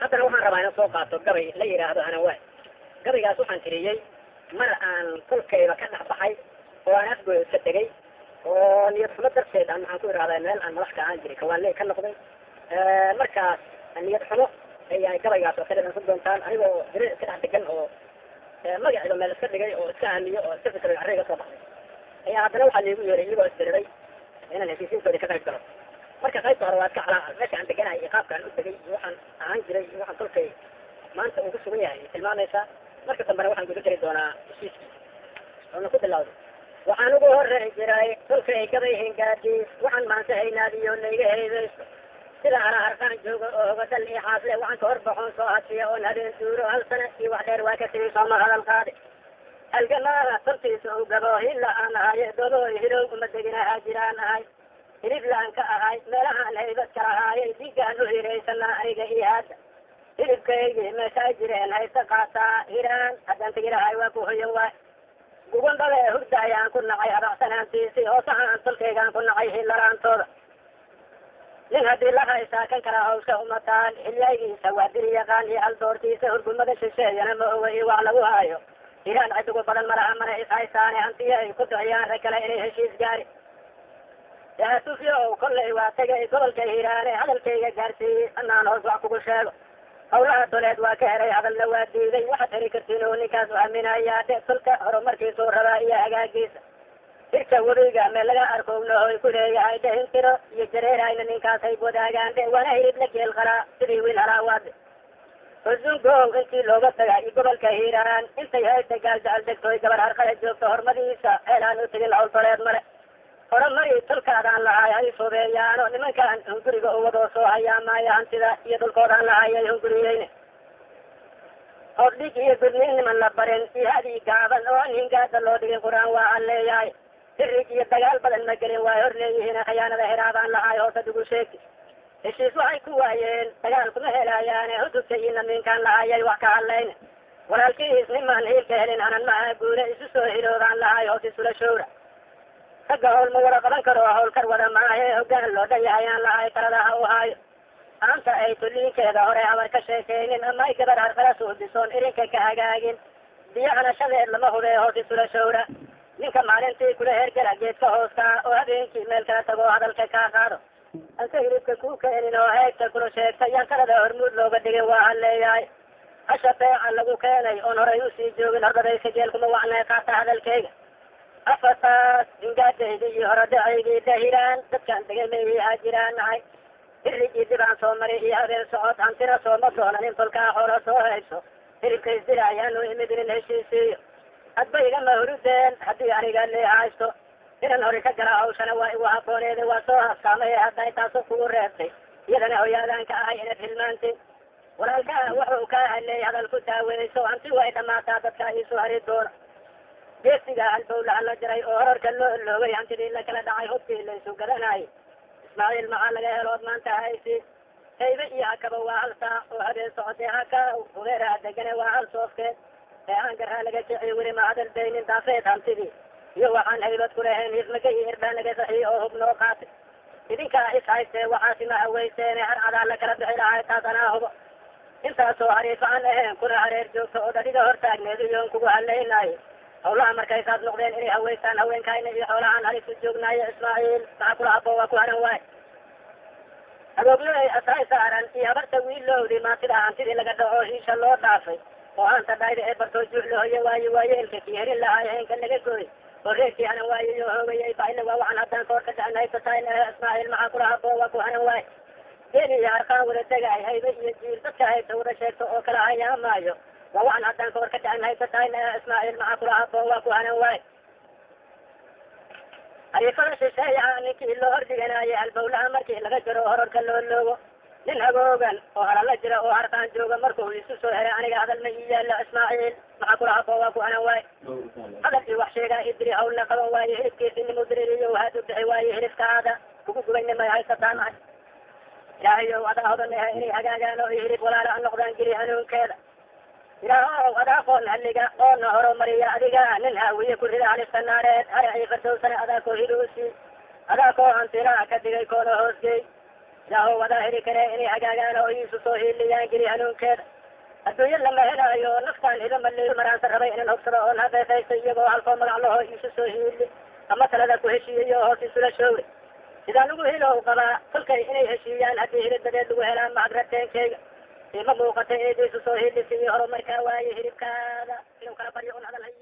Haddana waxaan rabaa inaan soo qaato gabay la yidhaahdo Hanawaa. Gabaygaas waxaan tiriyey mar aan kolkayba ka dhex baxay oo aan afgooy iska tegay oo niyad xumo darteed aan, maxaan ku idhahdaa, meel aan madax ka ahaan jiray kawaanley ka noqday. Markaas niyad xumo ayaa gabaygaas oo ka dhadhansan doontaan, anigoo dirir iska dhex degan oo magaciiba meel iska dhigay oo iska aamiyo oo iska fikiray carriga soo baxday ayaa haddana waxaa liigu yeeray iyagoo isdiriray inaan heshiisiintoodii ka qayb galo. Marka qaybta hore waa iska calaacal, meesha aan deganahay iyo qaabka aan u tegay iyo waxaan ahaan jiray iyo waxaan kolkay maanta uu ku sugan yahay tilmaamaysaa. Marka dambena waxaan guda geli doonaa heshiiskii oona ku bilawday. Waxaan ugu horreyn jiray tolkay gabay hingaadiis, waxaan maanta haynaadiyo layga heybeysto sida ana harqaan jooga oo hogadal iyo xaasle. Waxaan ka hor baxoon soo hasiya oon habeen duuro hal sana iyo wax dheer waa ka tigi sooma hadal qaade. Halgamaada tolkiisa uu gabo hilla aan ahay, doobooy hilow uma deginahaa jiraan ahay, hiliblaan ka ahay, meelahaan haybad ka lahaayay dhiiggaan u hiraysanaa aniga iyo hadda hilibkaygii meesha ay jireen haysta qaataa. Hiraan haddaan tegi lahay waa ku hoyan waay. Gugundhabe hurda ayaan ku nacay habacsanaantiisii, hoosahaan tolkaygaan ku nacay hillalaantooda. Nin haddii la haysaa kan kala hawsha umataan, xilyaygiisa waa diri yaqaan iyo haldoortiisa. Hurgumada shisheeyana ma oga iyo wax lagu haayo. Hiraan cid ugu badan malaha, mana is haysaane, hantiya ay ku bixiyaan rag kale inay heshiis gaari. Yaasufyo kollay waa tegay gobolka Hiiraane, hadalkayga gaarsiiyey anaan hoos wax kugu sheego. Hawlaha toleed waa ka helay, hadalna waa diiday. Waxaad heli kartiin oo ninkaas u aaminayaa dhe, tolka horumarkiisuu rabaa iyo hagaagiisa. Hirka webiga meel laga arkowna hoy ku leeyahay dhe, hintiro iyo jareerayna ninkaas hay wadaagaan dhe, waana hilib la geel qalaa sidii wiil halaawaade. Husungow intii looga taga iyo gobolka Hiiraan intay haysta gaal jecel degtoy gabar harqada joogto hormadiisa ceelaan u tegin hawl toleed male. Horumari tolkaadaan lahay hay fubeeyaano nimankaan hunguriga uwadoo soo hayaa maaya, hantida iyo dhulkoodaan lahayay hunguriyeyne. Hordhig iyo gudniin niman la barin iyo hadii gaaban oo aan hingaada loo dhigin qur-aan waa aan leeyahay. Hirig iyo dagaal badan ma gelin, waa hor leeyihiin khiyaanada hiraabaan lahay hoosad ugu sheegi. Heshiis waxay ku waayeen dagaal kuma helayaane, hududka iyo namiinkaan lahayay wax ka hadlayne. Walaalkiis nimaan hiilka helin hanan maha guule, isu soo hiloobaan lahay hoos isula showra. Ragga hawl ma wada qaban karo, hawlkar wada maahe, hoggaan loo dhan yahay aan lahay talada ha u haayo. Aanta ay tuliinkeeda hore habar ka sheekaynin ama ay gabar harqala suudisoon irinka ka hagaagin, biyo hanashadeed lama hubee hoos isula showra. Ninka maalintii kula hergela geedka hooskaa oo habeenkii meel kala tago hadalka kaa qaado, anse hilibka kuu keenin oo heegta kula sheegta, yaan talada hormuud looga dhigin waa han leeyahay. Hasha beeca lagu keenay oon horay usii joogin hordabaysa geelkuma wacnay, qaata hadalkayga. Afartaas hingaadaydii iyo horodhacaygii dahiraan dadkaan degay mayhaa jiraan nahay. Hirigii dibaan soo maray iyo habeen socod, hantina sooma doonan in tolkaa xoola soo hayso. Hilibka isdila ayaanu imid inin heshiisiiyo, hadba igama hurudeen haddii aniga lee haysto. Inan hori ka gala hawshana waa igu habooneeda, waa soo haskaamay hadday taasu kugu reebtay iyadana hoyaadaan ka ahay inaad hilmaantin. Walaalkaa wuxuu kaa haleey hadal ku daaweyso, hanti way dhammaataa dadka iisu hari doona. Geesiga halbowlaha la jaray oo horarka loo loogay, hantidii la kala dhacay, hubkii laysu gadanayay, Ismaaciil maxaa laga helood maanta haysi? Haybe iyo hakaba waa hal saac oo habeen socotay, haka hubeeraha degane waa hal soofkeed. Eehaan laga kiciy weli ma hadal baynin daafeed hantidii iyo waxaan haybad ku lahayn, hifmaga iyo irbaa naga saxiy oo hub noo qaatay. Idinkaa is haystee waxaasi ma hawayseene, harcadaa la kala bixi lahay taas anaa hubo. Intaasoo hariifa aan ahayn kuna hareer joogto oo dhadhiga hortaagneed iyoon kugu hadlaynaayo hawlaha markaysaas noqdeen inay hawaystaan haweenkayna iyo xoolahaan halis u joognaayo. Ismaaciil maxaa kula haboo? Waa ku haran waay. Hagoogladay asaay saaran iyo habarta wiilowdii maantida hantidii laga dhaco hiisha loo dhaafay oo haanta dhayda ee bartoo juux lahoye waaye waayeelka kii herin lahaay heenka laga gooy oo reerkii hanan waayay oo hoogayay baile waa waxaan haddaan koor ka dhacnay tasayn. Ismaaciil maxaa kula haboo? Waa ku hanan waay. Geel iyo harqaan wada tegaay, haybe iyo jiil dadka haybta wada sheegto oo kala hayaamaayo waa waxaan haddaan koor ka dhacnay tasayn. Ismaaciil maxaa kula haboo? Waa ku hanan waay. Hariifada shisheeyaha ninkii loo hordhiganaayay halbowlaha markii laga jaro horarka loo loogo, nin hagoogan oo halala jira oo harqaan jooga markuu isu soo helay aniga hadal ma ii yaalo. Ismaaciil maxaa kula haboo? Waa ku hanan waay. Hadal ii wax sheegaa idiri hawlna qaban waaye, hilibkiisi nimu diririyo haad u bixi waaye, hilibkaada kugu gubayna may haysataa mahay. Ilaahayow adaa hodan ehe inay hagaagaan oo hilib walaala a noqdaan geli hanuunkeeda. Ilaahow adaa qoon halliga oona horumariya, adiga nin haawiye ku rida halista naareed, haracii fardowsana adaa koo hiluusi, adaa koo hantilaa ka dhigay koona hoosgey. Ilaahow wadaa heli karee inay hagaagaan oo iisu soo hiiliyaan geli hanuunkeeda. Adduunyo lama helaayo naftaan hiba maleeyo maraansa rabay inaan hobsado oon habeefaysto iyagoo halkoo magac laho iisu soo hiili ama talada ku heshiiyayo hoos isula showre. Sidaan ugu hilow qabaa kolkay inay heshiiyaan haddii hilib dadeed lagu helaa mahadrateenkayga. Ima muuqata eediisu soo hiilisi iyo horumarkaa waaye hilibkaada inuu kala baryo un hadal hayo.